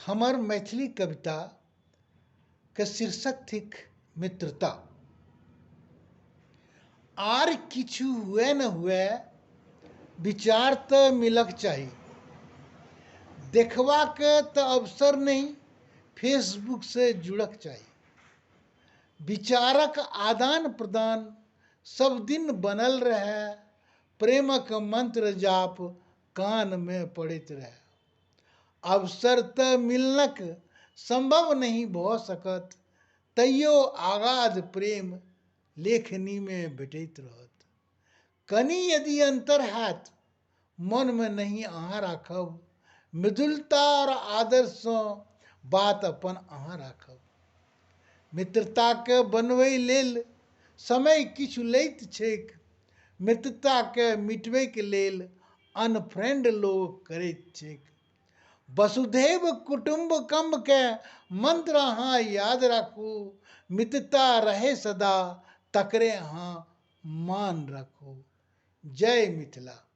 हमर मैथिली कविताके शीर्षक थिक मित्रता। आर किछु हुए न हुए विचार तऽ मिलक चाही, देखबाक तऽ अवसर नहि, फेसबुकसँ जुड़क चाही। विचारक आदान प्रदान सब दिन बनल रहए, प्रेमक मंत्र जाप कानमे पड़ैत रहए। अवसर तऽ मिलनक सम्भव नहि भऽ सकत, तैयो अगाध प्रेम लेखनीमे भेटैत रहत। कनि यदि अन्तर हैत मनमे नहि अहाँ राखब, मृदुलता आओर आदरसँ बात अपन अहाँ राखब। मित्रताके बनबै लेल समय किछु लैत छैक, मित्रताके मिटबैके लेल अनफ्रेंड लोक करैत छैक। वसुधैव कुटुम्बकमके मंत्र अहाँ याद राखू, मित्रता रहे सदा तकरे अहाँ मान राखू। जय मिथिला।